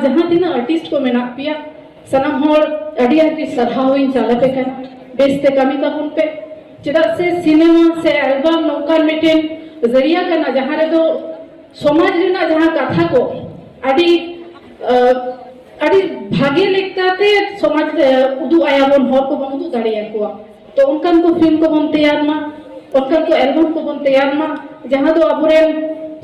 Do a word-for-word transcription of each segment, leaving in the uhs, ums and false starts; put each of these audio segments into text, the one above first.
ᱡᱟᱦᱟᱸ ᱛᱤᱱᱟᱹᱜ ᱟᱨᱴᱤᱥᱴ ᱠᱚ ᱢᱮᱱᱟᱜ ᱯᱮᱭᱟ, ᱥᱟᱱᱟᱢ ᱦᱚᱲ ᱟᱹᱰᱤ ᱟᱹᱰᱤ ᱥᱟᱨᱦᱟᱣ ᱤᱧ ᱪᱟᱞ ᱟᱯᱮ ᱠᱟᱱᱟ᱾ ᱵᱮᱥᱛᱮ ᱠᱟᱹᱢᱤ ᱛᱟᱵᱚᱱ ᱯᱮ, ᱪᱮᱫᱟᱜ ᱥᱮ ᱥᱤᱱᱮᱢᱟ ᱥᱮ ᱮᱞᱵᱟᱢ ᱱᱚᱝᱠᱟᱱ ᱢᱤᱫᱴᱮᱱ ᱡᱟᱹᱨᱤᱭᱟ ᱠᱟᱱᱟ, ᱡᱟᱦᱟᱸ ᱨᱮᱫᱚ ᱥᱚᱢᱟᱡᱽ ᱨᱮᱱᱟᱜ ᱡᱟᱦᱟᱸ ᱠᱟᱛᱷᱟ ᱠᱚ ᱟᱹᱰᱤ ᱟᱹᱰᱤ ᱵᱷᱟᱜᱮ ᱞᱮᱠᱟᱛᱮ ᱥᱚᱢᱟᱡᱽ ᱨᱮ ᱩᱫᱩᱜ ᱟᱭᱟᱵᱚᱱ, ᱦᱚᱲ ᱠᱚᱵᱚᱱ ᱩᱫᱩᱜ ᱫᱟᱲᱮᱭᱟᱠᱚᱣᱟ᱾ ᱛᱚ ᱚᱱᱠᱟᱱ ᱠᱚ ᱯᱷᱤᱞᱢ ᱠᱚᱵᱚᱱ ᱛᱮᱭᱟᱨ ᱢᱟ, ᱚᱱᱠᱟᱱ ᱠᱚ ᱮᱞᱵᱟᱢ ᱠᱚᱵᱚᱱ ᱛᱮᱭᱟᱨ ᱢᱟ, ᱡᱟᱦᱟᱸ ᱫᱚ ᱟᱵᱚᱨᱮᱱ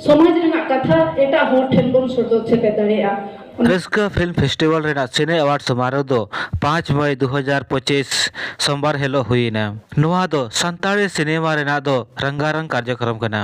ᱥᱚᱢᱟᱡᱽ ᱨᱮᱱᱟᱜ ᱠᱟᱛᱷᱟ ᱮᱴᱟᱜ ᱦᱚᱲ ᱴᱷᱮᱱ ᱵᱚᱱ ᱥᱚᱫᱚᱨ ᱥᱮᱴᱮᱨ ᱫᱟᱲᱮᱭᱟᱜᱼᱟ᱾ ᱨᱟᱹᱥᱠᱟᱹ ᱯᱷᱤᱞᱢ ᱯᱷᱮᱥᱴᱤᱵᱷᱟᱞ ᱨᱮᱱᱟᱜ ᱥᱤᱱᱮ ᱟᱣᱟᱨᱰ ᱥᱚᱢᱟᱨᱳᱦ ᱫᱚ ᱯᱟᱸᱪ ᱢᱟᱭ ᱫᱩ ᱦᱟᱡᱟᱨ ᱯᱚᱸᱪᱤᱥ ᱥᱳᱢᱵᱟᱨ ᱦᱤᱞᱳᱜ ᱦᱩᱭᱮᱱᱟ᱾ ᱱᱚᱣᱟ ᱫᱚ ᱥᱟᱱᱛᱟᱲᱤ ᱥᱤᱱᱮᱢᱟ ᱨᱮᱱᱟᱜ ᱫᱚ ᱨᱟᱝᱜᱟᱨᱟᱝ ᱠᱟᱨᱡᱚᱠᱨᱚᱢ ᱠᱟᱱᱟ᱾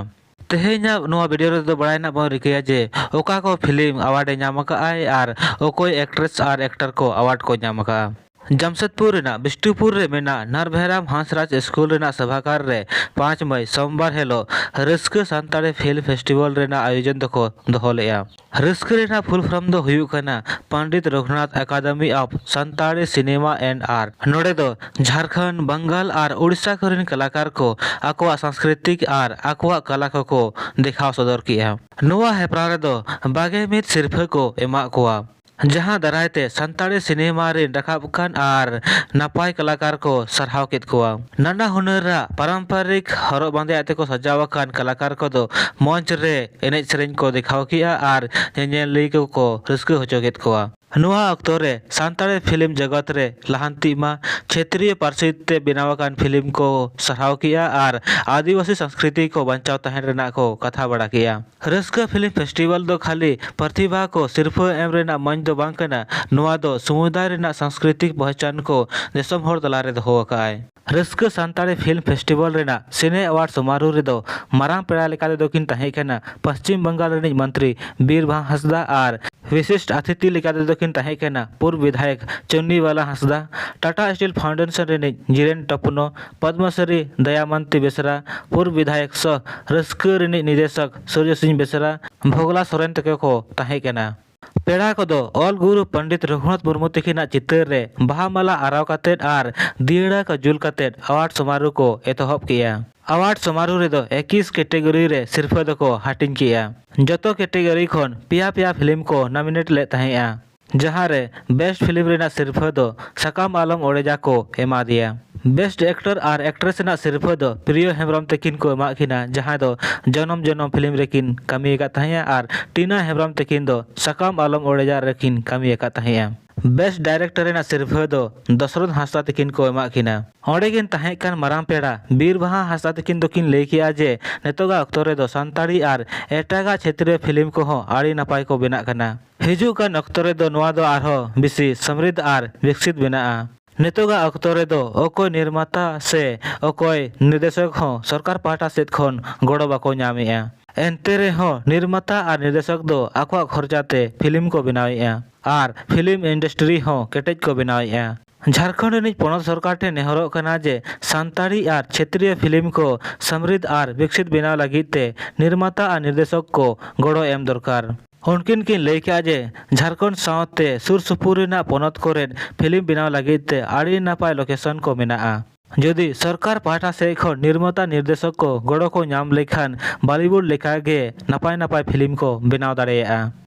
ᱛᱮᱦᱮᱧᱟᱜ ᱱᱚᱣᱟ ᱵᱷᱤᱰᱤᱭᱳ ᱨᱮᱫᱚ ᱵᱟᱲᱟᱭ ᱨᱮᱱᱟᱜ ᱵᱚᱱ ᱨᱤᱠᱟᱹᱭᱟ ᱡᱮ ᱚᱠᱟ ᱠᱚ ᱯᱷᱤᱞᱢ ᱟᱣᱟᱨᱰ ᱮ ᱧᱟᱢ ᱟᱠᱟᱫᱼᱟᱭ ᱟᱨ ᱚᱠᱚᱭ ᱮᱠᱴᱨᱮᱥ ᱟᱨ ᱮᱠᱴᱟᱨ ᱠᱚ ᱟᱣᱟᱨᱰ ᱠᱚ ᱧᱟᱢ ᱟᱠᱟᱫᱼᱟ᱾ ᱡᱟᱢᱥᱮᱫᱽᱯᱩᱨ ᱨᱮᱱᱟᱜ ᱵᱤᱥᱴᱩᱯᱩᱨ ᱨᱮ ᱢᱮᱱᱟᱜ ᱱᱟᱨᱵᱷᱮᱨᱟᱢ ᱦᱟᱸᱥᱨᱟᱡᱽ ᱥᱠᱩᱞ ᱨᱮᱱᱟᱜ ᱥᱚᱵᱷᱟᱜᱟᱨ ᱨᱮ ᱯᱟᱸᱪ ᱢᱟᱭ ᱥᱳᱢᱵᱟᱨ ᱦᱤᱞᱳᱜ ᱨᱟᱹᱥᱠᱟᱹ ᱥᱟᱱᱛᱟᱲᱤ ᱯᱷᱤᱞᱢ ᱯᱷᱮᱥᱴᱤᱵᱷᱟᱞ ᱨᱮᱱᱟᱜ ᱟᱭᱳᱡᱚᱱ ᱫᱚᱠᱚ ᱫᱚᱦᱚ ᱞᱮᱫᱼᱟ᱾ ᱨᱟᱹᱥᱠᱟᱹ ᱨᱮᱱᱟᱜ ᱯᱷᱩᱞ ᱯᱷᱨᱚᱢ ᱫᱚ ᱦᱩᱭᱩᱜ ᱠᱟᱱᱟ Pandit Raghunath academy of Santali cinema and art. ᱱᱚᱰᱮ ᱫᱚ ᱡᱷᱟᱲᱠᱷᱚᱸᱰ, ᱵᱟᱝᱜᱟᱞ ᱟᱨ ᱳᱰᱤᱥᱟ ᱠᱚᱨᱮᱱ ᱠᱟᱞᱟᱠᱟᱨ ᱠᱚ ᱟᱠᱚᱣᱟᱜ ᱥᱟᱝᱥᱠᱨᱤᱛᱤᱠ ᱟᱨ ᱟᱠᱚᱣᱟᱜ ᱠᱟᱞᱟ ᱠᱚᱠᱚ ᱫᱮᱠᱷᱟᱣ ᱥᱚᱫᱚᱨ ᱠᱮᱜᱼᱟ᱾ ᱱᱚᱣᱟ ᱦᱮᱯᱨᱟᱣ ᱨᱮᱫᱚ ᱵᱟᱜᱮ ᱢᱤᱫ ᱥᱤᱨᱯᱷᱟᱹ ᱠᱚ ᱮᱢᱟᱜ ᱠᱚᱣᱟ, ᱡᱟᱦᱟᱸ ᱫᱟᱨᱟᱭ ᱛᱮ ᱥᱟᱱᱛᱟᱲᱤ ᱥᱤᱱᱮᱢᱟ ᱨᱮᱱ ᱨᱟᱠᱟᱵ ᱠᱟᱱ ᱟᱨ ᱱᱟᱯᱟᱭ ᱠᱟᱞᱟᱠᱟᱨ ᱠᱚ ᱥᱟᱨᱦᱟᱣ ᱠᱮᱫ ᱠᱚᱣᱟ᱾ ᱱᱟᱱᱟ ᱦᱩᱱᱟᱹᱨᱟᱜ ᱯᱟᱨᱚᱢᱯᱚᱨᱤᱠ ᱦᱚᱨᱚᱜ ᱵᱟᱸᱫᱮ ᱟᱛᱮ ᱠᱚ ᱥᱟᱡᱟᱣ ᱟᱠᱟᱱ ᱠᱟᱞᱟᱠᱟᱨ ᱠᱚᱫᱚ ᱢᱚᱧᱪ ᱨᱮ ᱮᱱᱮᱡ ᱥᱮᱨᱮᱧ ᱠᱚ ᱫᱮᱠᱷᱟᱣ ᱠᱮᱜᱼᱟ ᱟᱨ ᱧᱮᱧᱮᱞᱤᱭᱟᱹ ᱠᱚᱠᱚ ᱨᱟᱹᱥᱠᱟᱹ ᱦᱚᱪᱚ ᱠᱮᱫ ᱠᱚᱣᱟ᱾ ᱱᱚᱣᱟ ᱚᱠᱛᱚ ᱨᱮ ᱥᱟᱱᱛᱟᱲᱤ ᱯᱷᱤᱞᱢ ᱡᱚᱜᱚᱛ ᱨᱮ ᱞᱟᱦᱟᱱᱛᱤᱜ ᱢᱟ, ᱪᱷᱮᱛᱨᱤᱭᱚ ᱯᱟᱹᱨᱥᱤ ᱛᱮ ᱵᱮᱱᱟᱣ ᱟᱠᱟᱱ ᱯᱷᱤᱞᱢ ᱠᱚ ᱥᱟᱨᱦᱟᱣ ᱠᱮᱜᱼᱟ ᱟᱨ ᱟᱹᱫᱤᱵᱟᱹᱥᱤ ᱥᱚᱝᱥᱠᱨᱤᱛᱤ ᱠᱚ ᱵᱟᱧᱪᱟᱣ ᱛᱟᱦᱮᱱ ᱨᱮᱱᱟᱜ ᱠᱚ ᱠᱟᱛᱷᱟ ᱵᱟᱲᱟ ᱠᱮᱜᱼᱟ᱾ ᱨᱟᱹᱥᱠᱟᱹ ᱯᱷᱤᱞᱢ ᱯᱷᱮᱥᱴᱤᱵᱷᱟᱞ ᱫᱚ ᱠᱷᱟᱹᱞᱤ ᱯᱨᱚᱛᱤᱵᱷᱟ ᱠᱚ ᱥᱤᱨᱯᱷᱟᱹ ᱮᱢ ᱨᱮᱱᱟᱜ ᱢᱚᱧᱪ ᱫᱚ ᱵᱟᱝ ᱠᱟᱱᱟ, ᱱᱚᱣᱟ ᱫᱚ ᱥᱚᱢᱩᱫᱟᱭ ᱨᱮᱱᱟᱜ ᱥᱟᱝᱥᱠᱨᱤᱛᱤᱠ ᱯᱚᱦᱪᱟᱱ ᱠᱚ ᱫᱤᱥᱚᱢ ᱦᱚᱲ ᱛᱟᱞᱟᱨᱮ ᱫᱚᱦᱚ ᱟᱠᱟᱫᱼᱟᱭ᱾ ᱨᱟᱹᱥᱠᱟᱹ ᱥᱟᱱᱛᱟᱲᱤ ᱯᱷᱤᱞᱢ ᱯᱷᱮᱥᱴᱤᱵᱷᱟᱞ ᱨᱮᱱᱟᱜ ᱥᱤᱱᱮ ᱟᱣᱟᱨᱰ ᱥᱚᱢᱟᱨᱳᱦ ᱨᱮᱫᱚ ᱢᱟᱨᱟᱝ ᱯᱮᱲᱟ ᱞᱮᱠᱟ ᱛᱮᱫᱚ ᱠᱤᱱ ᱛᱟᱦᱮᱸ ᱠᱟᱱᱟ ᱯᱚᱥᱪᱤᱢ ᱵᱟᱝᱜᱟᱞ ᱨᱤᱱᱤᱡ ᱢᱚᱱᱛᱨᱤ ᱵᱤᱨᱵᱟᱦᱟ ᱦᱟᱸᱥᱫᱟ ᱟᱨ ᱵᱤᱥᱤᱥᱴ ᱟᱛᱤᱛᱷᱤ ᱞᱮᱠᱟ ᱛᱮᱫᱚ ᱠᱤᱱ ᱛᱟᱦᱮᱸ ᱠᱟᱱᱟ ᱯᱩᱨᱵ ᱵᱤᱫᱷᱟᱭᱚᱠ ᱪᱩᱱᱱᱤᱵᱟᱞᱟ ᱦᱟᱸᱥᱫᱟ, ᱴᱟᱴᱟ ᱥᱴᱤᱞ ᱯᱷᱟᱣᱩᱱᱰᱮᱥᱚᱱ ᱨᱤᱱᱤᱡ ᱡᱤᱨᱮᱱ ᱴᱚᱯᱱᱳ, ᱯᱚᱫᱢᱚᱥᱨᱤ ᱫᱟᱭᱟᱢᱟᱱᱛᱤ ᱵᱮᱥᱨᱟ, ᱯᱩᱨᱵ ᱵᱤᱫᱷᱟᱭᱚᱠ ᱥᱚᱦ ᱨᱟᱹᱥᱠᱟᱹ ᱨᱤᱱᱤᱡ ᱱᱤᱨᱫᱮᱥᱚᱠ ᱥᱩᱨᱡᱚ ᱥᱤᱝ ᱵᱮᱥᱨᱟ, ᱵᱷᱳᱜᱽᱞᱟ ᱥᱚᱨᱮᱱ ᱛᱮᱠᱚ ᱠᱚ ᱛᱟᱦᱮᱸ ᱠᱟᱱᱟ᱾ ᱯᱮᱲᱟ ᱠᱚᱫᱚ ᱚᱞ ᱜᱩᱨᱩ ᱯᱚᱱᱰᱤᱛ ᱨᱚᱜᱷᱩᱱᱟᱛᱷ ᱢᱩᱨᱢᱩ ᱛᱤᱠᱤᱱᱟᱜ ᱪᱤᱛᱟᱹᱨ ᱨᱮ ᱵᱟᱦᱟ ᱢᱟᱞᱟ ᱟᱨᱟᱣ ᱠᱟᱛᱮᱫ ᱟᱨ ᱫᱤᱭᱟᱹᱲᱟ ᱠᱚ ᱡᱩᱞ ᱠᱟᱛᱮᱫ ᱟᱣᱟᱨᱰ ᱥᱚᱢᱟᱨᱳᱦ ᱠᱚ ᱮᱛᱚᱦᱚᱵ ᱠᱮᱜᱼᱟ᱾ ᱟᱣᱟᱨᱰ ᱥᱚᱢᱟᱨᱳᱦ ᱨᱮᱫᱚ ᱮᱠᱤᱥ ᱠᱮᱴᱮᱜᱚᱨᱤ ᱨᱮ ᱥᱤᱨᱯᱷᱟᱹ ᱫᱚᱠᱚ ᱦᱟᱹᱴᱤᱧ ᱠᱮᱜᱼᱟ᱾ ᱡᱚᱛᱚ ᱠᱮᱴᱮᱜᱚᱨᱤ ᱠᱷᱚᱱ ᱯᱮᱭᱟ ᱯᱮᱭᱟ ᱯᱷᱤᱞᱢ ᱠᱚ ᱱᱚᱢᱤᱱᱮᱴ ᱞᱮᱫ ᱛᱟᱦᱮᱸᱜᱼᱟ, ᱡᱟᱦᱟᱸ ᱨᱮ ᱵᱮᱥᱴ ᱯᱷᱤᱞᱢ ᱨᱮᱱᱟᱜ ᱥᱤᱨᱯᱷᱟᱹ ᱫᱚ ᱥᱟᱠᱟᱢ ᱟᱞᱚᱢ ᱚᱲᱮᱡᱟ ᱠᱚ ᱮᱢᱟ ᱫᱮᱭᱟ᱾ ᱵᱮᱥᱴ ᱮᱠᱴᱚᱨ ᱟᱨ ᱮᱠᱴᱨᱮᱥ ᱨᱮᱱᱟᱜ ᱥᱤᱨᱯᱷᱟᱹ ᱫᱚ ᱯᱨᱤᱭᱚ ᱦᱮᱢᱵᱨᱚᱢ ᱛᱟᱹᱠᱤᱱ ᱠᱚ ᱮᱢᱟᱜ ᱠᱤᱱᱟ, ᱡᱟᱦᱟᱸᱭ ᱫᱚ ᱡᱚᱱᱚᱢ ᱡᱚᱱᱚᱢ ᱯᱷᱤᱞᱢ ᱨᱮᱠᱤᱱ ᱠᱟᱹᱢᱤ ᱟᱠᱟᱫ ᱛᱟᱦᱮᱸᱜᱼᱟ ᱟᱨ ᱴᱤᱱᱟ ᱦᱮᱢᱵᱨᱚᱢ ᱛᱟᱹᱠᱤᱱ ᱫᱚ ᱥᱟᱠᱟᱢ ᱟᱞᱚᱢ ᱚᱲᱮᱡᱟ ᱨᱮᱠᱤᱱ ᱠᱟᱹᱢᱤ ᱟᱠᱟᱫ ᱛᱟᱦᱮᱸᱜᱼᱟ᱾ ᱵᱮᱥᱴ ᱰᱟᱭᱨᱮᱠᱴᱚᱨ ᱨᱮᱱᱟᱜ ᱥᱤᱨᱯᱷᱟᱹ ᱫᱚ ᱫᱚᱥᱨᱚᱛᱷ ᱦᱟᱸᱥᱫᱟ ᱛᱟᱹᱠᱤᱱ ᱠᱚ ᱮᱢᱟᱜ ᱠᱤᱱᱟ᱾ ᱚᱸᱰᱮ ᱠᱤᱱ ᱛᱟᱦᱮᱸ ᱠᱟᱱ ᱢᱟᱨᱟᱝ ᱯᱮᱲᱟ ᱵᱤᱨ ᱵᱟᱦᱟ ᱦᱟᱸᱥᱫᱟ ᱛᱟᱹᱠᱤᱱ ᱫᱚᱠᱤᱱ ᱞᱟᱹᱭ ᱠᱮᱜᱼᱟ ᱡᱮ ᱱᱤᱛᱚᱜᱟᱜ ᱚᱠᱛᱚ ᱨᱮᱫᱚ ᱥᱟᱱᱛᱟᱲᱤ ᱟᱨ ᱮᱴᱟᱜᱟᱜ ᱪᱷᱮᱛᱨᱤᱭᱚ ᱯᱷᱤᱞᱢ ᱠᱚᱦᱚᱸ ᱟᱹᱰᱤ ᱱᱟᱯᱟᱭ ᱠᱚ ᱵᱮᱱᱟᱜ ᱠᱟᱱᱟ᱾ ᱦᱤᱡᱩᱜ ᱠᱟᱱ ᱚᱠᱛᱚ ᱨᱮᱫᱚ ᱱᱚᱣᱟ ᱫᱚ ᱟᱨᱦᱚᱸ ᱵᱮᱥᱤ ᱥᱚᱢᱨᱤᱫᱷ ᱟᱨ ᱵᱤᱠᱥᱤᱛ ᱵᱮᱱᱟᱜᱼᱟ᱾ ᱱᱤᱛᱚᱜᱟᱜ ᱚᱠᱛᱚ ᱨᱮᱫᱚ ᱚᱠᱚᱭ ᱱᱤᱨᱢᱟᱛᱟ ᱥᱮ ᱚᱠᱚᱭ ᱱᱤᱨᱫᱮᱥᱚᱠ ᱦᱚᱸ ᱥᱚᱨᱠᱟᱨ ᱯᱟᱦᱴᱟ ᱥᱮᱫ ᱠᱷᱚᱱ ᱜᱚᱲᱚ ᱵᱟᱠᱚ ᱧᱟᱢᱮᱜᱼᱟ᱾ ᱮᱱᱛᱮ ᱨᱮᱦᱚᱸ ᱱᱤᱨᱢᱟᱛᱟ ᱟᱨ ᱱᱤᱨᱫᱮᱥᱚᱠ ᱫᱚ ᱟᱠᱚᱣᱟᱜ ᱠᱷᱚᱨᱪᱟ ᱛᱮ ᱯᱷᱤᱞᱢ ᱠᱚ ᱵᱮᱱᱟᱣᱮᱜᱼᱟ ᱟᱨ ᱯᱷᱤᱞᱢ ᱤᱱᱰᱟᱥᱴᱨᱤ ᱦᱚᱸ ᱠᱮᱴᱮᱡ ᱠᱚ ᱵᱮᱱᱟᱣᱮᱜᱼᱟ᱾ ᱡᱷᱟᱲᱠᱷᱚᱸᱰ ᱨᱤᱱᱤᱡ ᱯᱚᱱᱚᱛ ᱥᱚᱨᱠᱟᱨ ᱴᱷᱮᱱ ᱱᱮᱦᱚᱨᱚᱜ ᱠᱟᱱᱟ ᱡᱮ ᱥᱟᱱᱛᱟᱲᱤ ᱟᱨ ᱪᱷᱮᱛᱨᱤᱭᱚ ᱯᱷᱤᱞᱢ ᱠᱚ ᱥᱚᱢᱨᱤᱫᱷ ᱟᱨ ᱵᱤᱠᱥᱤᱛ ᱵᱮᱱᱟᱣ ᱞᱟᱹᱜᱤᱫ ᱛᱮ ᱱᱤᱨᱢᱟᱛᱟ ᱟᱨ ᱱᱤᱨᱫᱮᱥᱚᱠ ᱠᱚ ᱜᱚᱲᱚ ᱮᱢ ᱫᱚᱨᱠᱟᱨ᱾ ᱩᱱᱠᱤᱱ ᱠᱤᱱ ᱞᱟᱹᱭ ᱠᱮᱜᱼᱟ ᱡᱮ ᱡᱷᱟᱲᱠᱷᱚᱸᱰ ᱥᱟᱶᱛᱮ ᱥᱩᱨ ᱥᱩᱯᱩᱨ ᱨᱮᱱᱟᱜ ᱯᱚᱱᱚᱛ ᱠᱚᱨᱮᱫ ᱯᱷᱤᱞᱢ ᱵᱮᱱᱟᱣ ᱞᱟᱹᱜᱤᱫ ᱛᱮ ᱟᱹᱰᱤ ᱱᱟᱯᱟᱭ ᱞᱳᱠᱮᱥᱚᱱ ᱠᱚ ᱢᱮᱱᱟᱜᱼᱟ᱾ ᱡᱩᱫᱤ ᱥᱚᱨᱠᱟᱨ ᱯᱟᱦᱴᱟ ᱥᱮᱫ ᱠᱷᱚᱱ ᱱᱤᱨᱢᱟᱛᱟ ᱱᱤᱨᱫᱮᱥᱚᱠ ᱠᱚ ᱜᱚᱲᱚ ᱠᱚ ᱧᱟᱢ ᱞᱮᱠᱷᱟᱱ ᱵᱚᱞᱤᱣᱩᱰ ᱞᱮᱠᱟᱜᱮ ᱱᱟᱯᱟᱭ ᱱᱟᱯᱟᱭ ᱯᱷᱤᱞᱢ ᱠᱚ ᱵᱮᱱᱟᱣ ᱫᱟᱲᱮᱭᱟᱜᱼᱟ᱾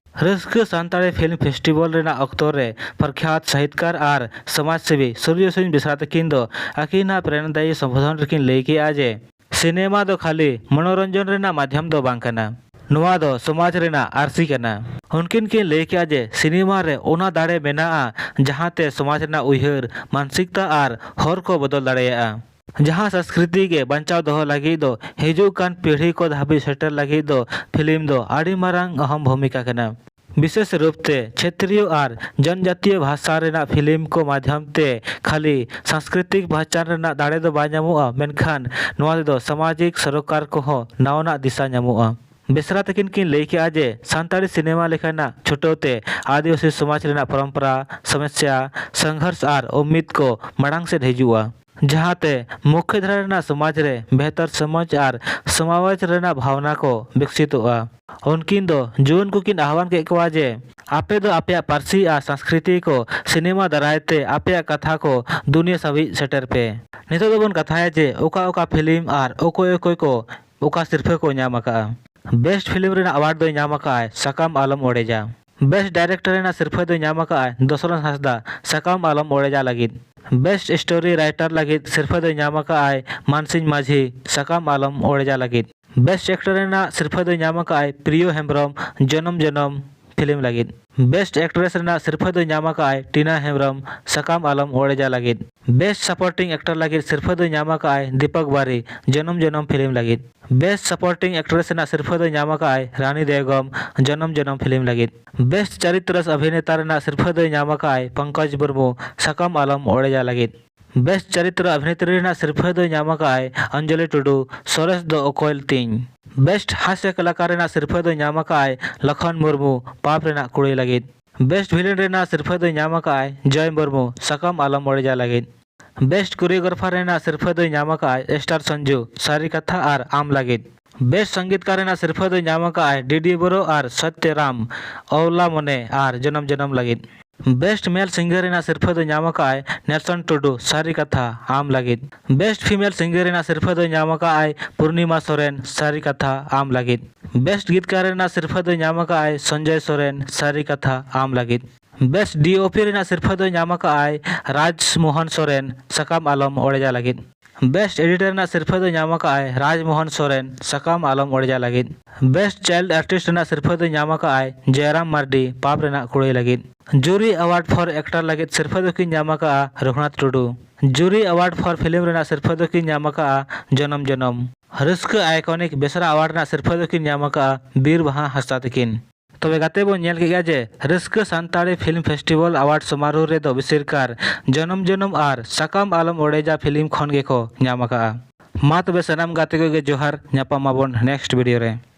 ᱨᱟᱹᱥᱠᱟᱹ ᱥᱟᱱᱛᱟᱲᱤ ᱯᱷᱤᱞᱢ ᱯᱷᱮᱥᱴᱤᱵᱷᱟᱞ ᱨᱮᱱᱟᱜ ᱚᱠᱛᱚ ᱨᱮ ᱯᱨᱚᱠᱷᱭᱟᱛ ᱥᱟᱦᱤᱛᱠᱟᱨ ᱟᱨ ᱥᱚᱢᱟᱡᱽ ᱥᱮᱵᱤ ᱥᱩᱨᱡᱚ ᱥᱤᱝ ᱵᱮᱥᱨᱟ ᱛᱟᱹᱠᱤᱱ ᱫᱚ ᱟᱹᱠᱤᱱᱟᱜ ᱯᱨᱮᱨᱚᱱᱟᱫᱟᱭᱤ ᱥᱚᱢᱵᱳᱫᱷᱚᱱ ᱨᱮᱠᱤᱱ ᱞᱟᱹᱭ ᱠᱮᱜᱼᱟ ᱡᱮ ᱥᱤᱱᱮᱢᱟ ᱫᱚ ᱠᱷᱟᱹᱞᱤ ᱢᱚᱱᱳᱨᱚᱧᱡᱚᱱ ᱨᱮᱱᱟᱜ ᱢᱟᱫᱷᱭᱚᱢ ᱫᱚ ᱵᱟᱝ ᱠᱟᱱᱟ, ᱱᱚᱣᱟ ᱫᱚ ᱥᱚᱢᱟᱡᱽ ᱨᱮᱱᱟᱜ ᱟᱹᱨᱥᱤ ᱠᱟᱱᱟ᱾ ᱩᱱᱠᱤᱱ ᱠᱤᱱ ᱞᱟᱹᱭ ᱠᱮᱜᱼᱟ ᱡᱮ ᱥᱤᱱᱮᱢᱟ ᱨᱮ ᱚᱱᱟ ᱫᱟᱲᱮ ᱢᱮᱱᱟᱜᱼᱟ ᱡᱟᱦᱟᱸᱛᱮ ᱥᱚᱢᱟᱡᱽ ᱨᱮᱱᱟᱜ ᱩᱭᱦᱟᱹᱨ, ᱢᱟᱱᱥᱤᱠᱛᱟ ᱟᱨ ᱦᱚᱨ ᱠᱚ ᱵᱚᱫᱚᱞ ᱫᱟᱲᱮᱭᱟᱜᱼᱟ᱾ ᱡᱟᱦᱟᱸ ᱥᱚᱝᱥᱠᱨᱤᱛᱤ ᱜᱮ ᱵᱟᱧᱪᱟᱣ ᱫᱚᱦᱚ ᱞᱟᱹᱜᱤᱫ ᱫᱚ ᱦᱤᱡᱩᱜ ᱠᱟᱱ ᱯᱤᱲᱦᱤ ᱠᱚ ᱫᱷᱟᱹᱵᱤᱡ ᱥᱮᱴᱮᱨ ᱞᱟᱹᱜᱤᱫ ᱫᱚ ᱯᱷᱤᱞᱢ ᱫᱚ ᱟᱹᱰᱤ ᱢᱟᱨᱟᱝ ᱚᱦᱚᱢ ᱵᱷᱩᱢᱤᱠᱟ ᱠᱟᱱᱟ᱾ ᱵᱤᱥᱮᱥ ᱨᱩᱯ ᱛᱮ ᱪᱷᱮᱛᱨᱤᱭᱚ ᱟᱨ ᱡᱚᱱᱡᱟᱛᱤᱭᱚ ᱵᱷᱟᱥᱟ ᱨᱮᱱᱟᱜ ᱯᱷᱤᱞᱢ ᱠᱚ ᱢᱟᱫᱷᱭᱚᱢ ᱛᱮ ᱠᱷᱟᱹᱞᱤ ᱥᱟᱝᱥᱠᱨᱤᱛᱤᱠ ᱯᱟᱦᱪᱟᱱ ᱨᱮᱱᱟᱜ ᱫᱟᱲᱮ ᱫᱚ ᱵᱟᱭ ᱧᱟᱢᱚᱜᱼᱟ, ᱢᱮᱱᱠᱷᱟᱱ ᱱᱚᱣᱟ ᱛᱮᱫᱚ ᱥᱟᱢᱟᱡᱤᱠ ᱥᱚᱨᱚᱠᱟᱨ ᱠᱚᱦᱚᱸ ᱱᱟᱣᱟᱱᱟᱜ ᱫᱤᱥᱟ ᱧᱟᱢᱚᱜᱼᱟ᱾ ᱵᱮᱥᱨᱟ ᱛᱟᱹᱠᱤᱱ ᱠᱤᱱ ᱞᱟᱹᱭ ᱠᱮᱜᱼᱟ ᱡᱮ ᱥᱟᱱᱛᱟᱲᱤ ᱥᱤᱱᱮᱢᱟ ᱞᱮᱠᱟᱱᱟᱜ ᱪᱷᱩᱴᱟᱹᱣ ᱛᱮ ᱟᱹᱫᱤᱵᱟᱹᱥᱤ ᱥᱚᱢᱟᱡᱽ ᱨᱮᱱᱟᱜ ᱯᱚᱨᱚᱢᱯᱚᱨᱟ, ᱥᱚᱢᱚᱥᱥᱟ, ᱥᱚᱝᱜᱷᱚᱨᱥ ᱟᱨ ᱩᱢᱢᱤᱫ ᱠᱚ ᱢᱟᱲᱟᱝ ᱥᱮᱫ ᱦᱤᱡᱩᱜᱼᱟ᱾ ᱡᱟᱦᱟᱸᱛᱮ ᱢᱩᱠᱷᱭᱚ ᱫᱷᱟᱨᱟ ᱨᱮᱱᱟᱜ ᱥᱚᱢᱟᱡᱽ ᱨᱮ ᱵᱮᱦᱛᱚᱨ ᱥᱚᱢᱟᱡᱽ ᱟᱨ ᱥᱚᱢᱟᱣᱮᱥ ᱨᱮᱱᱟᱜ ᱵᱷᱟᱣᱱᱟ ᱠᱚ ᱵᱤᱠᱥᱤᱛᱚᱜᱼᱟ᱾ ᱩᱱᱠᱤᱱ ᱫᱚ ᱡᱩᱣᱟᱹᱱ ᱠᱚᱠᱤᱱ ᱟᱦᱣᱟᱱ ᱠᱮᱫ ᱠᱚᱣᱟ ᱡᱮ ᱟᱯᱮ ᱫᱚ ᱟᱯᱮᱭᱟᱜ ᱯᱟᱹᱨᱥᱤ ᱟᱨ ᱥᱟᱸᱥᱠᱨᱤᱛᱤ ᱠᱚ ᱥᱤᱱᱮᱢᱟ ᱫᱟᱨᱟᱭ ᱛᱮ ᱟᱯᱮᱭᱟᱜ ᱠᱟᱛᱷᱟ ᱠᱚ ᱫᱩᱱᱤᱭᱟᱹ ᱥᱟᱹᱵᱤᱡ ᱥᱮᱴᱮᱨ ᱯᱮ᱾ ᱱᱤᱛᱚᱜ ᱫᱚᱵᱚᱱ ᱠᱟᱛᱷᱟᱭᱟ ᱡᱮ ᱚᱠᱟ ᱚᱠᱟ ᱯᱷᱤᱞᱢ ᱟᱨ ᱚᱠᱚᱭ ᱚᱠᱚᱭ ᱠᱚ ᱚᱠᱟ ᱥᱤᱨᱯᱷᱟᱹ ᱠᱚ ᱧᱟᱢ ᱟᱠᱟᱫᱼᱟ᱾ ᱵᱮᱥᱴ ᱯᱷᱤᱞᱢ ᱨᱮᱱᱟᱜ ᱟᱣᱟᱨᱰ ᱫᱚᱭ ᱧᱟᱢ ᱟᱠᱟᱫᱼᱟᱭ ᱥᱟᱠᱟᱢ ᱟᱞᱚᱢ ᱚᱲᱮᱡᱟ᱾ ᱵᱮᱥᱴ ᱰᱟᱭᱨᱮᱠᱴᱚᱨ ᱨᱮᱱᱟᱜ ᱥᱤᱨᱯᱷᱟᱹ ᱫᱚᱭ ᱧᱟᱢ ᱟᱠᱟᱫᱼᱟᱭ ᱫᱚᱥᱚᱨᱚᱛᱷ ᱦᱟᱸᱥᱫᱟ ᱥᱟᱠᱟᱢ ᱟᱞᱚᱢ ᱚᱲᱮᱡᱟ ᱞᱟᱹᱜᱤᱫ᱾ ᱵᱮᱥᱴ ᱥᱴᱳᱨᱤ ᱨᱟᱭᱴᱟᱨ ᱞᱟᱹᱜᱤᱫ ᱥᱤᱨᱯᱷᱟᱹ ᱫᱚᱭ ᱧᱟᱢ ᱟᱠᱟᱫᱼᱟᱭ ᱢᱟᱱᱥᱤᱝ ᱢᱟᱹᱡᱷᱤ ᱥᱟᱠᱟᱢ ᱟᱞᱚᱢ ᱚᱲᱮᱡᱟ ᱞᱟᱹᱜᱤᱫ᱾ ᱵᱮᱥᱴ ᱮᱠᱴᱚᱨ ᱨᱮᱱᱟᱜ ᱥᱤᱨᱯᱷᱟᱹ ᱫᱚᱭ ᱧᱟᱢ ᱟᱠᱟᱫᱼᱟᱭ ᱯᱨᱤᱭᱚ ᱦᱮᱢᱵᱨᱚᱢ ᱡᱚᱱᱚᱢ ᱡᱚᱱᱚᱢ ᱯᱷᱤᱞᱢ ᱞᱟᱹᱜᱤᱫ᱾ ᱵᱮᱥᱴ ᱮᱠᱴᱨᱮᱥ ᱨᱮᱱᱟᱜ ᱥᱤᱨᱯᱷᱟᱹ ᱫᱚᱭ ᱧᱟᱢ ᱟᱠᱟᱫᱼᱟᱭ ᱴᱤᱱᱟ ᱦᱮᱢᱵᱨᱚᱢ ᱥᱟᱠᱟᱢ ᱟᱞᱚᱢ ᱚᱲᱮᱡᱟ ᱞᱟᱹᱜᱤᱫ᱾ ᱵᱮᱥᱴ ᱥᱟᱯᱳᱨᱴᱤᱝ ᱮᱠᱴᱚᱨ ᱞᱟᱹᱜᱤᱫ ᱥᱤᱨᱯᱷᱟᱹ ᱫᱚᱭ ᱧᱟᱢ ᱟᱠᱟᱫᱼᱟᱭ ᱫᱤᱯᱚᱠ ᱵᱟᱨᱤ ᱡᱚᱱᱚᱢ ᱡᱚᱱᱚᱢ ᱯᱷᱤᱞᱢ ᱞᱟᱹᱜᱤᱫ᱾ ᱵᱮᱥᱴ ᱥᱟᱯᱳᱨᱴᱤᱝ ᱮᱠᱴᱨᱮᱥ ᱨᱮᱱᱟᱜ ᱥᱤᱨᱯᱷᱟᱹ ᱫᱚᱭ ᱧᱟᱢ ᱟᱠᱟᱫᱼᱟᱭ ᱨᱟᱱᱤ ᱫᱮᱭᱜᱚᱢ ᱡᱚᱱᱚᱢ ᱡᱚᱱᱚᱢ ᱯᱷᱤᱞᱢ ᱞᱟᱹᱜᱤᱫ᱾ ᱵᱮᱥᱴ ᱪᱚᱨᱤᱛᱨᱚ ᱚᱵᱷᱤᱱᱮᱛᱟ ᱨᱮᱱᱟᱜ ᱥᱤᱨᱯᱷᱟᱹ ᱫᱚᱭ ᱧᱟᱢ ᱟᱠᱟᱫᱼᱟᱭ ᱯᱚᱝᱠᱚᱡᱽ ᱢᱩᱨᱢᱩ ᱥᱟᱠᱟᱢ ᱟᱞᱚᱢ ᱚᱲᱮᱡᱟ ᱞᱟᱹᱜᱤᱫ᱾ ᱵᱮᱥᱴ ᱪᱚᱨᱤᱛᱨᱚ ᱚᱵᱷᱤᱱᱮᱛᱨᱤ ᱨᱮᱱᱟᱜ ᱥᱤᱨᱯᱷᱟᱹ ᱫᱚᱭ ᱧᱟᱢ ᱟᱠᱟᱫᱼᱟᱭ ᱚᱧᱡᱚᱞᱤ ᱴᱩᱰᱩ ᱥᱚᱨᱮᱥ ᱫᱚ ᱚᱠᱚᱭ ᱛᱤᱧ᱾ ᱵᱮᱥᱴ ᱦᱟᱥᱭᱚ ᱠᱟᱞᱟᱠᱟᱨ ᱨᱮᱱᱟᱜ ᱥᱤᱨᱯᱷᱟᱹ ᱫᱚᱭ ᱧᱟᱢ ᱟᱠᱟᱫᱼᱟᱭ ᱞᱚᱠᱷᱚᱱ ᱢᱩᱨᱢᱩ ᱯᱟᱯ ᱨᱮᱱᱟᱜ ᱠᱩᱲᱤ ᱞᱟᱹᱜᱤᱫ᱾ ᱵᱮᱥᱴ ᱵᱷᱤᱞᱮᱱ ᱨᱮᱱᱟᱜ ᱥᱤᱨᱯᱷᱟᱹ ᱫᱚᱭ ᱧᱟᱢ ᱟᱠᱟᱫᱼᱟᱭ ᱡᱚᱭ ᱢᱩᱨᱢᱩ ᱥᱟᱠᱟᱢ ᱟᱞᱚᱢ ᱚᱲᱮᱡᱟ ᱞᱟᱹᱜᱤᱫ᱾ ᱵᱮᱥᱴ ᱠᱳᱨᱤᱭᱳᱜᱨᱟᱯᱷᱟᱨ ᱨᱮᱱᱟᱜ ᱥᱤᱨᱯᱷᱟᱹ ᱫᱚᱭ ᱧᱟᱢ ᱟᱠᱟᱫᱼᱟᱭ ᱥᱴᱟᱨ ᱥᱚᱧᱡᱩ ᱥᱟᱹᱨᱤ ᱠᱟᱛᱷᱟ ᱟᱨ ᱟᱢ ᱞᱟᱹᱜᱤᱫ᱾ ᱵᱮᱥᱴ ᱥᱚᱝᱜᱤᱛᱠᱟᱨ ᱨᱮᱱᱟᱜ ᱥᱤᱨᱯᱷᱟᱹ ᱫᱚᱭ ᱧᱟᱢ ᱟᱠᱟᱫᱼᱟᱭ ᱰᱤᱰᱤ ᱵᱳᱨᱳ ᱟᱨ ᱥᱚᱛᱭᱚ ᱨᱟᱢ ᱚᱣᱞᱟ ᱢᱚᱱᱮ ᱟᱨ ᱡᱚᱱᱚᱢ ᱡᱚᱱᱚᱢ ᱞᱟᱹᱜᱤᱫ᱾ ᱵᱮᱥᱴ ᱢᱮᱞ ᱥᱤᱝᱜᱟᱨ ᱨᱮᱱᱟᱜ ᱥᱤᱨᱯᱷᱟᱹ ᱫᱚᱭ ᱧᱟᱢ ᱟᱠᱟᱫᱼᱟᱭ ᱱᱮᱞᱥᱚᱱ ᱴᱩᱰᱩ ᱥᱟᱹᱨᱤ ᱠᱟᱛᱷᱟ ᱟᱢ ᱞᱟᱹᱜᱤᱫ᱾ ᱵᱮᱥᱴ ᱯᱷᱤᱢᱮᱞ ᱥᱤᱝᱜᱟᱨ ᱨᱮᱱᱟᱜ ᱥᱤᱨᱯᱷᱟᱹ ᱫᱚᱭ ᱧᱟᱢ ᱟᱠᱟᱫᱼᱟᱭ ᱯᱩᱨᱱᱤᱢᱟ ᱥᱚᱨᱮᱱ ᱥᱟᱹᱨᱤ ᱠᱟᱛᱷᱟ ᱟᱢ ᱞᱟᱹᱜᱤᱫ᱾ ᱵᱮᱥᱴ ᱜᱤᱛᱠᱟᱨ ᱨᱮᱱᱟᱜ ᱥᱤᱨᱯᱷᱟᱹ ᱫᱚᱭ ᱧᱟᱢ ᱟᱠᱟᱫᱼᱟᱭ ᱥᱚᱧᱡᱚᱭ ᱥᱚᱨᱮᱱ ᱥᱟᱹᱨᱤ ᱠᱟᱛᱷᱟ ᱟᱢ ᱞᱟᱹᱜᱤᱫ᱾ ᱵᱮᱥᱴ ᱰᱤᱳᱯᱤ ᱨᱮᱱᱟᱜ ᱥᱤᱨᱯᱷᱟᱹ ᱫᱚᱭ ᱧᱟᱢ ᱟᱠᱟᱫᱼᱟᱭ ᱨᱟᱡᱽ ᱢᱳᱦᱚᱱ ᱥᱚᱨᱮᱱ ᱥᱟᱠᱟᱢ ᱟᱞᱚᱢ ᱚᱲᱮᱡᱟ ᱞᱟᱹᱜᱤᱫ᱾ ᱵᱮᱥᱴ ᱮᱰᱤᱴᱚᱨ ᱨᱮᱱᱟᱜ ᱥᱤᱨᱯᱷᱟᱹ ᱫᱚᱭ ᱧᱟᱢ ᱟᱠᱟᱫᱼᱟᱭ ᱨᱟᱡᱽ ᱢᱳᱦᱚᱱ ᱥᱚᱨᱮᱱ ᱥᱟᱠᱟᱢ ᱟᱞᱚᱢ ᱚᱲᱮᱡᱟ ᱞᱟᱹᱜᱤᱫ᱾ ᱵᱮᱥᱴ ᱪᱟᱭᱤᱞᱰ ᱟᱨᱴᱤᱥᱴ ᱨᱮᱱᱟᱜ ᱥᱤᱨᱯᱷᱟᱹ ᱫᱚᱭ ᱧᱟᱢ ᱟᱠᱟᱫᱼᱟᱭ ᱡᱚᱭᱨᱟᱢ ᱢᱟᱨᱰᱤ ᱯᱟᱯ ᱨᱮᱱᱟᱜ ᱠᱩᱲᱤ ᱞᱟᱹᱜᱤᱫ᱾ ᱡᱩᱨᱤ ᱟᱣᱟᱨᱰ ᱯᱷᱚᱨ ᱮᱠᱴᱚᱨ ᱞᱟᱹᱜᱤᱫ ᱥᱤᱨᱯᱷᱟᱹ ᱫᱚᱠᱤᱱ ᱧᱟᱢ ᱟᱠᱟᱫᱼᱟ ᱨᱚᱜᱷᱩᱱᱟᱛᱷ ᱴᱩᱰᱩ᱾ ᱡᱩᱨᱤ ᱟᱣᱟᱨᱰ ᱯᱷᱚᱨ ᱯᱷᱤᱞᱢ ᱨᱮᱱᱟᱜ ᱥᱤᱨᱯᱷᱟᱹ ᱫᱚᱠᱤᱱ ᱧᱟᱢ ᱟᱠᱟᱫᱼᱟ ᱡᱚᱱᱚᱢ ᱡᱚᱱᱚᱢ᱾ ᱨᱟᱹᱥᱠᱟᱹ ᱟᱭᱠᱚᱱᱤᱠ ᱵᱮᱥᱨᱟ ᱟᱣᱟᱨᱰ ᱨᱮᱱᱟᱜ ᱥᱤᱨᱯᱷᱟᱹ ᱫᱚᱠᱤᱱ ᱧᱟᱢ ᱟᱠᱟᱫᱼᱟ ᱵᱤᱨ ᱵᱟᱦᱟ ᱦᱟᱸᱥᱫᱟ ᱛᱟᱹᱠᱤᱱ᱾ ᱛᱚᱵᱮ ᱜᱟᱛᱮ ᱵᱚᱱ ᱧᱮᱞ ᱠᱮᱫ ᱜᱮᱭᱟ ᱡᱮ ᱨᱟᱹᱥᱠᱟᱹ ᱥᱟᱱᱛᱟᱲᱤ ᱯᱷᱤᱞᱢ ᱯᱷᱮᱥᱴᱤᱵᱷᱟᱞ ᱟᱣᱟᱨᱰ ᱥᱚᱢᱟᱨᱳᱦ ᱨᱮᱫᱚ ᱵᱮᱥᱤᱨ ᱠᱟᱨ ᱡᱚᱱᱚᱢ ᱡᱚᱱᱚᱢ ᱟᱨ ᱥᱟᱠᱟᱢ ᱟᱞᱚᱢ ᱚᱲᱮᱡᱟ ᱯᱷᱤᱞᱢ ᱠᱷᱚᱱ ᱜᱮᱠᱚ ᱧᱟᱢ ᱟᱠᱟᱫᱼᱟ᱾ ᱢᱟ ᱛᱚᱵᱮ ᱥᱟᱱᱟᱢ ᱜᱟᱛᱮ ᱠᱚᱜᱮ ᱡᱚᱦᱟᱨ, ᱧᱟᱯᱟᱢ ᱟᱵᱚᱱ ᱱᱮᱠᱥᱴ ᱵᱷᱤᱰᱤᱭᱳ ᱨᱮ᱾